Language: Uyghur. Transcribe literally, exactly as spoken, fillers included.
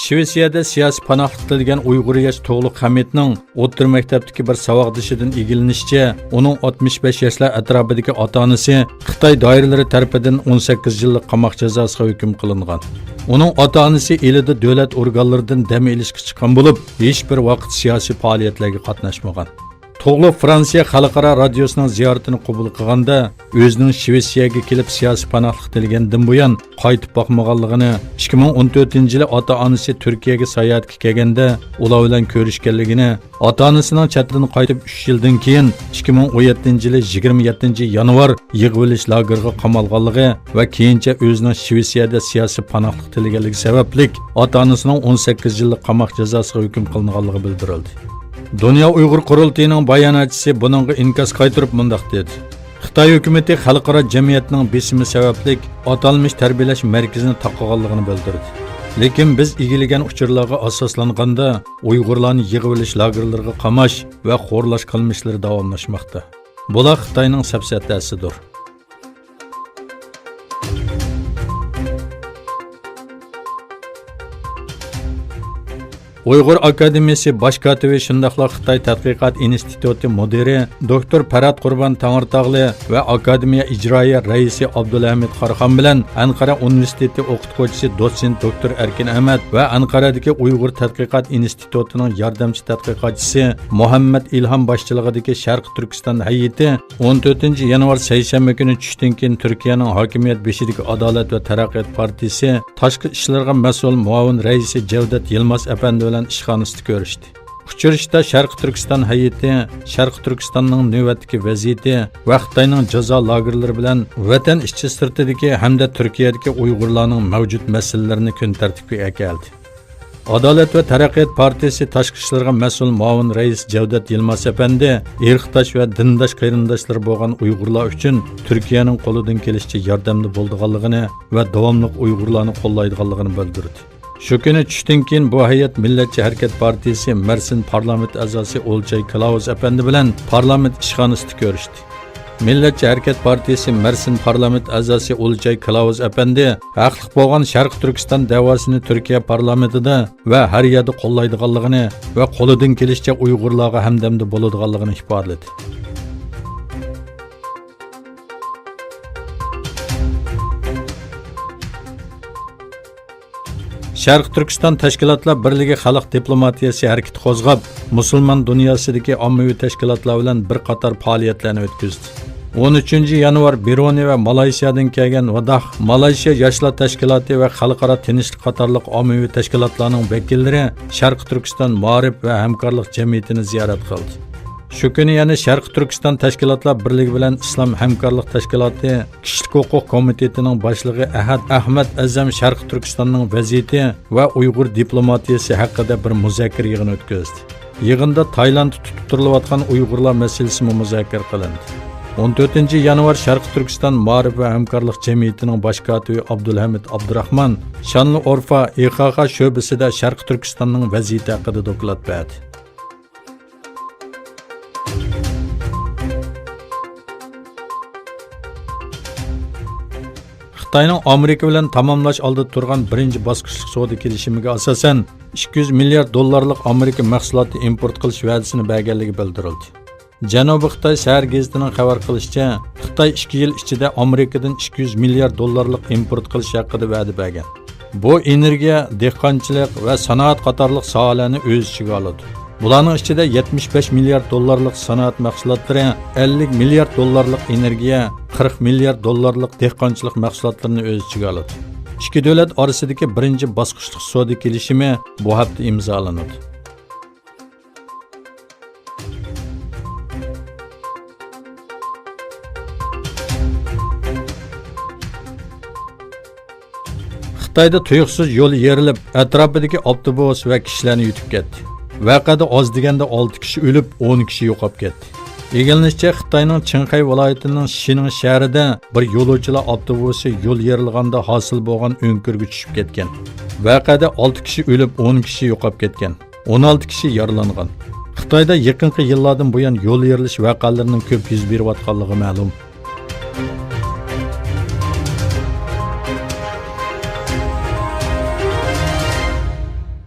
شىۋېتسىيەدە سىياسىي پاناھلىق تىلىگەن ئۇيغۇر ياش تۇغلۇق خەمىتنىڭ ئوتتۇرا مەكتەپتىكى بىر ساۋاقدىشىدىن ئىگىلىنىشىچە، ئۇنىڭ ئاتمىش بەش ياشلار ئەتراپىدىكى ئاتا-ئانىسى خىتاي دائىرىلىرى تەرىپىدىن ئون سەككىز يىللىق قاماق جازاسىغا ھۆكۈم قىلىنغان. ئۇنىڭ ئاتا-ئانىسى ئىلىدا دۆلەت ئورگانلىرىدىن دەم ئېلىشقا چىققان بولۇپ، ھېچبىر ۋاقىت سىياسىي پائالىيەتلەرگە قاتناشمىغان. توغلۇق فرانسىيە خەلقئارا رادىيوسىنىڭ زىيارىتىنى قوبۇل قىلغاندا، ئۆزىنىڭ شىۋېتسىيەگە كېلىپ سىياسىي پاناھلىق تىلىگەندىن بۇيان قايتىپ باقمىغانلىقىنى، ئىككى مىڭ ئون تۆتىنچى يىلى ئاتا-ئانىسى تۈركىيەگە ساياھەتكە كەلگەندە ئۇلار بىلەن كۆرۈشكەنلىكىنى، ئاتا-ئانىسىنىڭ چەت ئەلدىن قايتىپ ئۈچ يىلدىن كېيىن، ئىككى مىڭ ئون يەتتىنچى يىلى يىگىرمە يەتتىنچى يانۋار يىغىۋېلىش لاگېرىغا قامالغانلىقى ۋە كېيىنچە ئۆزىنىڭ شىۋېتسىيەدە سىياسىي پاناھلىق تىلىگەنلىكى سەۋەبلىك ئاتا-ئانىسىنىڭ ئون سەككىز يىللىق قاماق جازاسىغا ھۆكۈم قىلىنغانلىقى بىلدۈرۈلدى. دۇنيا ئۇيغۇر قۇرۇلتىيىنىڭ باياناتچىسى بۇنىڭغا ئىنكاس قايتۇرۇپ مۇنداق دېدى: خىتاي ھۆكۈمىتى خەلقئارا جەمئىيەتنىڭ بېسىمى سەۋەبلىك ئاتالمىش تەربىيەلەش مەركىزىنى تاقىغانلىقىنى بىلدۈردى. لېكىن بىز ئىگىلىگەن ئۇچۇرلارغا ئاساسلانغاندا، ئۇيغۇرلارنى يىغىۋېلىش لاگېرلىرىغا قاماش ۋە خورلاش قىلمىشلىرى داۋاملاشماقتا. بۇلار خىتاينىڭ سەپسەتەسىدۇر. ئۇيغۇر ئاكادېمىيىسى باش كاتىپى، شۇنداقلا خىتاي تەتقىقات ئىنستىتۇتى مۇدىرى دوكتور پەرھات قۇربان تەڭرىتاغلى ۋە ئاكادېمىيە ئىجرائىيە رەئىسى ئابدۇلھەمىد قاراخان بىلەن ئەنقەرە ئۇنىۋېرسىتېتى ئوقۇتقۇچىسى دوتسېنت دوكتور ئەركىن ئەمەت ۋە ئەنقەرەدىكى ئۇيغۇر تەتقىقات ئىنستىتۇتىنىڭ ياردەمچى تەتقىقاتچىسى مۇھەممەد ئىلھام باشچىلىقىدىكى شەرقىي تۈركىستان ھەيئىتى ئون تۆتىنچى يانۋار سەيشەنبە كۈنى چۈشتىن كېيىن تۈركىيەنىڭ ھاكىمىيەت بېشىدىكى ئادالەت ۋە تەرەققىيات پارتىيىسى تاشقى ئىشلارغا مەسئۇل مۇئاۋىن رەئىسى جەۋدەت يىلماز ئەپەندى بىلەن ئىشخانىسىدا كۆرۈشتى. ئۇچرىشىشتا شەرقىي تۈركىستان ھەيئىتى شەرقىي تۈركىستاننىڭ نۆۋەتتىكى ۋەزىيىتى ۋە خىتاينىڭ جازا لاگېرلىرى بىلەن ۋەتەن ئىچى سىرتىدىكى ھەمدە تۈركىيەدىكى ئۇيغۇرلارنىڭ مەۋجۇت مەسىلىلىرىنى كۈن تەرتىپكە ئەكەلدى. ئادالەت ۋە تەرەققىيات پارتىيىسى تاشقى ئىشلىرىغا مەسئۇل مۇئاۋىن رەئىس جەۋدەت يىلماز ئەپەندى ئىرقداش ۋە دىنداش قېرىنداشلىرى بولغان ئۇيغۇرلار ئۈچۈن تۈركىيەنىڭ قولىدىن كېلىشىچە ياردەمدە بولىدىغانلىقىنى ۋە داۋاملىق ئۇيغۇرلارنى قوللايدىغانلىقىنى بىلدۈردى. شۇ كۈنى چۈشتىن كېيىن بۇ ھەيئەت مىللەتچى ھەرىكەت پارتىيىسى مەرسىن پارلامېنت ئەزاسى ئولچاي كلاۋۇس ئەپەندى بىلەن پارلامېنت ئىشخانىسىدا كۆرۈشتى. مىللەتچى ھەرىكەت پارتىيىسى مەرسىن پارلامېنت ئەزاسى ئولچاي كلاۋۇس ئەپەندى ھەقلىق بولغان شەرقىي تۈركىستان دەۋاسىنى تۈركىيە پارلامېنتىدا ۋە ھەر يەردە قوللايدىغانلىقىنى ۋە قولىدىن كېلىشىچە ئۇيغۇرلارغا ھەمدەمدە بولىدىغانلىقىنى ئىپادىلىدى. شەرقىي تۈركىستان تەشكىلاتلار بىرلىكى خەلق دىپلوماتىيەسى ھەرىكىتى قوزغاپ، مۇسۇلمان دۇنياسىدىكى ئاممىۋى تەشكىلاتلار بىلەن بىر قاتار پائالىيەتلەرنى ئۆتكۈزدى. ئون ئۈچىنچى يانۋار بىرۇنى ۋە مالايسىيادىن كەلگەن ۋاداھ، مالايسىيا ياشلار تەشكىلاتى ۋە خەلقئارا تىنچلىق قاتارلىق ئاممىۋى تەشكىلاتلارنىڭ ۋەكىللىرى شەرقىي تۈركىستان مائارىپ ۋە ھەمكارلىق جەمئىيىتىنى زىيارەت قىلدى. شۇ كۈنى يەنە شەرقىي تۈركىستان تەشكىلاتلار بىرلىكى بىلەن ئىسلام ھەمكارلىق تەشكىلاتى كىشىلىك ھوقۇق كومىتېتىنىڭ باشلىقى ئەھەت ئەخمەت ئەزەم شەرقىي تۈركىستاننىڭ ۋەزىيىتى ۋە ئۇيغۇر دىپلوماتىيىسى ھەققىدە بىر مۇزاكىرە يىغىنى ئۆتكۈزدى. يىغىندا تايلاندتا تۇتۇپ تۇرۇلۇۋاتقان ئۇيغۇرلار مەسىلىسىمۇ مۇزاكىرە قىلىندى. ئون تۆتىنچى يانۋار شەرقىي تۈركىستان مائارىپ ۋە ھەمكارلىق جەمئىيىتىنىڭ باش كاتىپى ئابدۇلھەمىد ئابدۇراخمان شانلىئورفا ئىخاخا شۆبىسىدە شەرقىي تۈركىستاننىڭ ۋەزىيىتى ھەققىدە دوكلات بەردى. خىتاينىڭ ئامېرىكا بىلەن تاماملاش ئالدىدا تۇرغان بىرىنچى باسقۇچلۇق سودا كېلىشىمىگە ئاساسەن، ئىككى يۈز مىليارد دوللارلىق ئامېرىكا مەھسۇلاتى ئىمپورت قىلىش ۋەدىسىنى بەرگەنلىكى بىلدۈرۈلدى. جەنۇبىي خىتاي سەھەر گېزىتىنىڭ خەۋەر قىلىشىچە، خىتاي ئىككى يىل ئىچىدە ئامېرىكىدىن ئىككى يۈز مىليارد دوللارلىق ئىمپورت قىلىش ھەققىدە ۋەدە بەرگەن. بۇ ئېنېرگىيە، دېھقانچىلىق ۋە سانائەت قاتارلىق ساھەلەرنى ئۆز ئىچىگە ئالىدۇ. بۇلارنىڭ ئىچىدە يەتمىش بەش مىليارد دوللارلىق سانائەت مەھسۇلاتلىرى، ئەللىك مىليارد دوللارلىق ئېنېرگىيە، قىرىق مىليارد دوللارلىق دېھقانچىلىق مەھسۇلاتلىرىنى ئۆز ئىچىگە ئالىدۇ. ئىككى دۆلەت ئارىسىدىكى بىرىنچى باسقۇچلۇق سودا كېلىشىمى بۇ ھەپتە ئىمزالىنىدۇ. خىتايدا تۇيۇقسىز يول يېرىلىپ، ئەتراپىدىكى ئاپتوبۇس ۋە كىشىلەرنى يۇتۇپ كەتتى. ۋەقەدە ئاز دېگەندە ئالتە كىشى ئۆلۈپ، ئون كىشى يوقاپ كەتتى. ئىگىلىنىشىچە، خىتاينىڭ چىڭخەي ۋىلايىتىنىڭ شىنىڭ شەھىرىدە بىر يولۇچىلار ئاپتوبۇسى يول يېرىلغاندا ھاسىل بولغان ئۆڭكۈرگە چۈشۈپ كەتكەن. ۋەقەدە ئالتە كىشى ئۆلۈپ، ئون كىشى يوقاپ كەتكەن. ئون ئالتە كىشى يارىلانغان. خىتايدا يېقىنقى يىللاردىن بۇيان يول يېرىلىش ۋەقەلىرىنىڭ كۆپ يۈز بېرىۋاتقانلىقى مەلۇم.